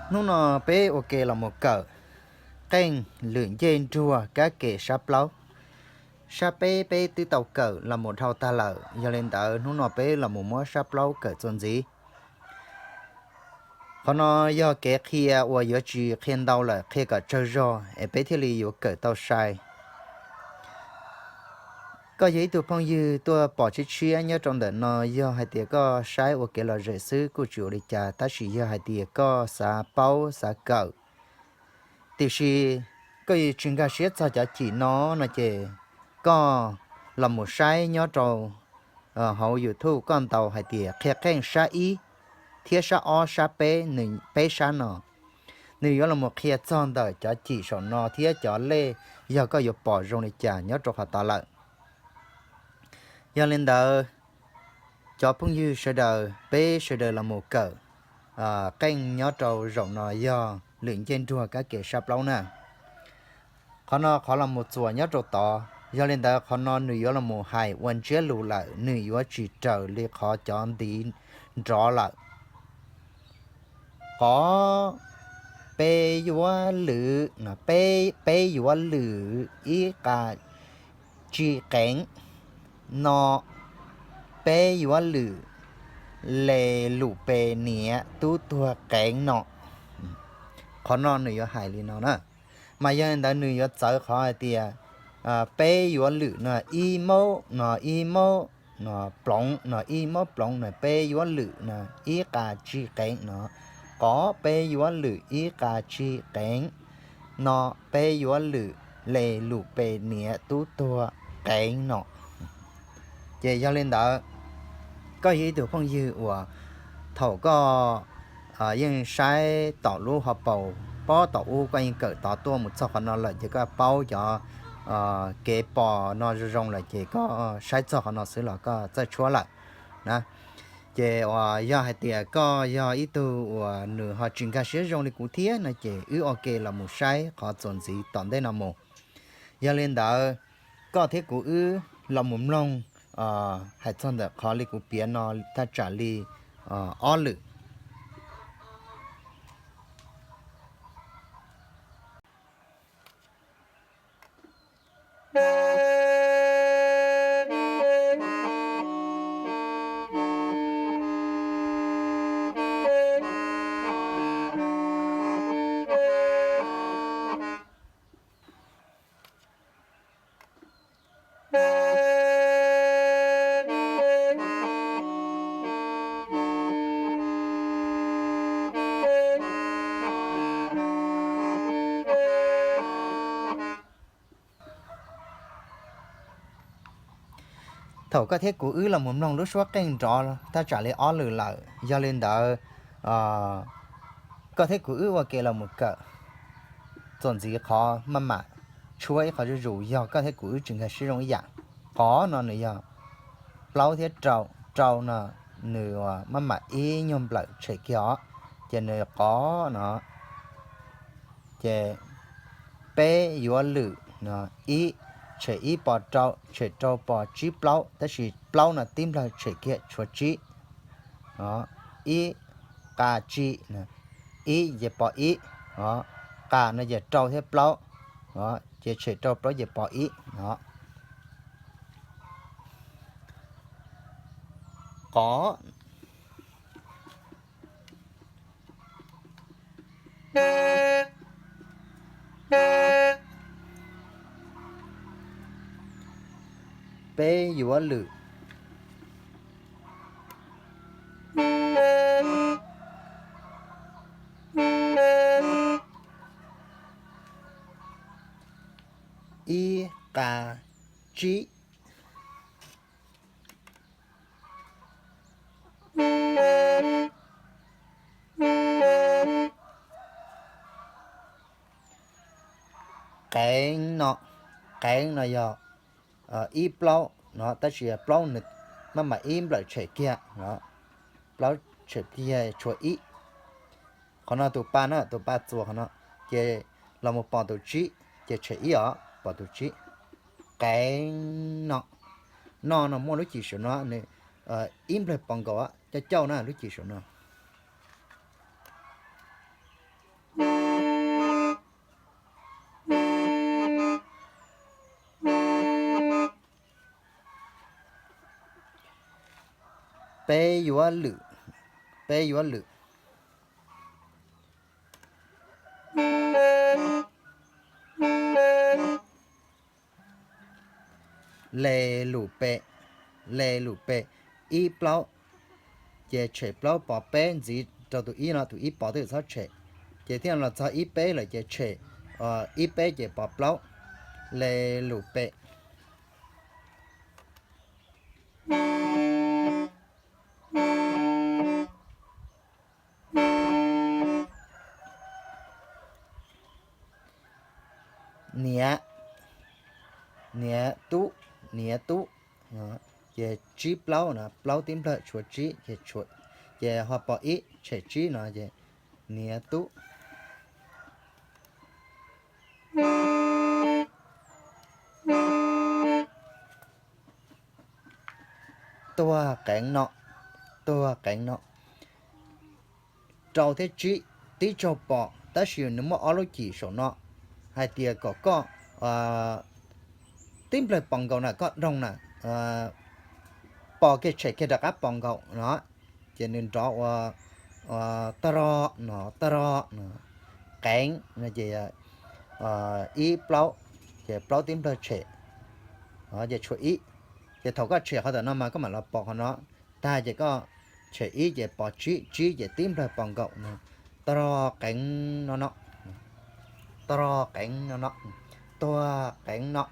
Hnub no peb ua ke los mus kawm qeej lwm ncej nruag kab ke sab plaub. Sab peb peb twb tau kawm los mus dhau tag lawm, yog li ntawd hnub no peb los mus muab sab plaub kawm txuas ntxiv. Qhov no yog kev qhia uas yuav tsis qhia ntau lawm, qhia kom tsawg zog es peb thiaj li yuav kawm tau sai. Koj yog ib tug phooj ywg tuaj pom tshiab tshiab nyob rau ntawm no, yog hais tias koj saib ua kev lom zem xwb kuj tsis ua li cas, tab sis yog hais tias koj xav paub xav kawm, tiam sis koj yuav tsis nkag siab txog cov cim no no ces koj los mus saib nyob rau hauv YouTube koj ntaus hais tias qhia qeej sab ib thiab sab ob sab peb, nws peb sab no, nws yuav los mus qhia txog ntawm cov cim saum no thiab cov lej yog koj yuav pom zoo li cas nyob rau qhov tod lawm. Yog li ntawd, cov phooj ywg sawv daws, peb sawv daws los mus kawm qeej nyob rau zaum no yog lwm ncej nruag kab ke sab plaub na. Qhov no qhov los mus txuas nyob rau tod, yog li ntawd qhov no nws yuav los mus hais ua ntsiab lus lawm, nws yuav tsis raws li qhov cov ntiv nrov lawm. Qov, peb yuav lwm, peb yuav lwm ib qas tsib qeev no, peb yuav lwm le lus pes niam tub tuag qeev no. Qhov no nws yuav hais li no na. Mas yog li ntawd nws yuav txawv qhov hais tias peb yuav lwm no ib maub no ib maub no ploov no ib maub ploov no peb yuav lwm no ib qas tsib qeev no. Qov peb yuav lwm ib qas tsib qeev no, peb yuav lwm le lus pes niam tub tuag qeev no. Ces yog li ntawd, koj yog ib tug phooj ywg uas thaum koj yeej saib tom lub hauv paus pob tom ub, koj yeej kawm tod tuaj mus txog qhov no lawm ces koj paub cov kev pos no zoo zoo lawm ces koj saib txog qhov no xwb los koj txawj tshuab lawm na. Ces uas yog hais tias koj yog ib tug uas nws ho tsis nkag siab zoo li kuv thiab no ces wb ua ke los mus saib qhov txuas ntxiv tom ntej no mus. Yog li ntawd, koj thiab kuv wb los mus mloog hais txog ntawm qhov li kuv piav no thaj tsam li ob lwm. Thaum koj thiab kuv wb los mus mloog lub suab qeej nrov thaj tsam li ob lwm lawm, yog li ntawd koj thiab kuv wb ua ke los mus kawm txuas ntxiv qhov maj mam tshuab ib qho zuj zus yog koj thiab kuv wb tsis nkag siab zoo ib yam. Qov no nws yog plaub thiab rau, rau no nws maj mam ib nyuag nplawm tshem kiag os, ces nws qov no. Ces peb yuav lwm no ib, tshem ib pos rau, tshem rau pos tsib plaub, tab sis plaub no tib nplawg tshem kiag tshuav tsib. Ib, qa tsib, ib ces pos ib, qa no ces rau thiab plaub, ces tshem rau plaub ces pos ib no. Qov. Peb yuav lwm ib qa tsib. Qeev no, qeev no yog ib plaub no, tab sis plaub nws maj mam ib nplawm tshem kiag, plaub tshem kiag tshuav ib. Qhov no tus pa na, tus pa txuas qhov no, ces los mus pom tus tsib, ces tshem ib os, pom tus tsib. Qeev no, no no muaj lub cim saum no, nws ib nplawg pos nkaus, cauj cauj na lub cim saum no. Peb yuav lwm, peb yuav lwm. Le lus pe, le lus pe, ib plaub, ces tshem plaub pov peb ntxiv rau tus ib no, tus ib pov twb txhob tshem, ces thiaj los txog ib peb lawm ces tshem ib peb ces pov plaub, le lus pe. Niam, niam tub, niam tub, ces tsib plaub no, plaub tib nplawg tshuav tsib, ces ho pov ib tshem tsib no ces niam tub. Tuag qeev no, tuag qeev no. Rau thiab tsib tib tsaug pos, tab sis nws muaj ob lub cim saum no hais tias kom koj tib nplawg pos nkaus na, koj doog na, pos kiag tshem kiag rov qab pos nkaus no, ces nws nrov ua tag ro no, tag ro no, qeev no ces ib plaub, ces plaub tib nplawg tshem, ces tshuav ib, ces thaum koj tshem qhov ntawm no mas koj mam los pos qhov no, tag ces koj tshem ib ces pos tsib, tsib ces tib nplawg pos nkaus no, tag ro qeev no no, tag ro qeev no no, tuag qeev no.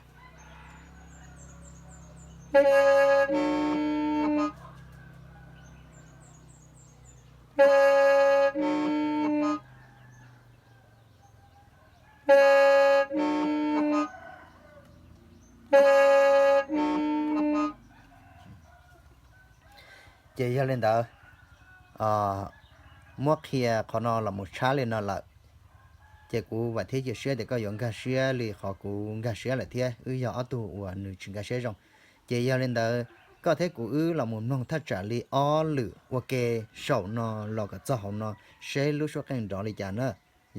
Ces yog li ntawd, muab qhia qhov no los mus tshab li no lawm, ces kuv vam thiab cia siab tias koj yuav nkag siab li qhov kuv nkag siab lawm thiab. Wb yog ob tug uas nws tsis nkag siab zoo, ces yog li ntawd koj thiab kuv wb los mus mloog thaj tsam li ob lwm ua ke saum no los kom txog hauv no, seb lub suab qeej nrov li cas na.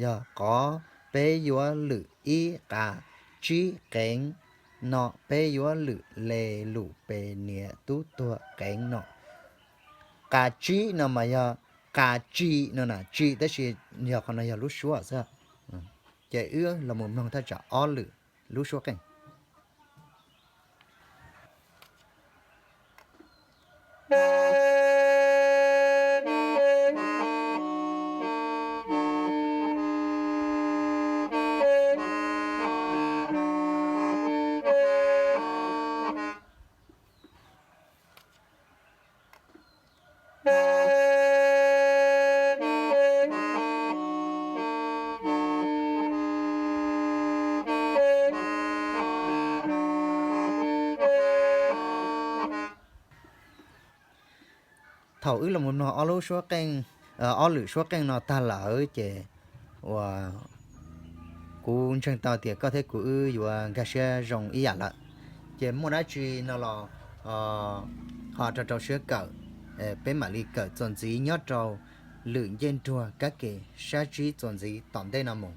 Yog qov, peb yuav lwm ib qa, tsib qeev no, peb yuav lwm le lus pe niam tub tuag qeev no. Qa tsib no mas yog qa tsi no na, tsi tab sis yog qhov no yog lub suab xwb. Ces wb los mus mloog thaj tsam ob lwm lub suab qeej. Thaum wb los mus mloog ob lub suab qeej, ob lwm suab qeej no tag lawm ces uas kuv ntseeg tau tias koj thiab kuv wb yuav nkag siab zoo ib yam lawm. Ces muaj dab tsi no los ho rau rau siab kawm, peb mam li kawm txuas ntxiv nyob rau lwm ncej nruag kab ke sab tsib txuas ntxiv tom ntej no mus.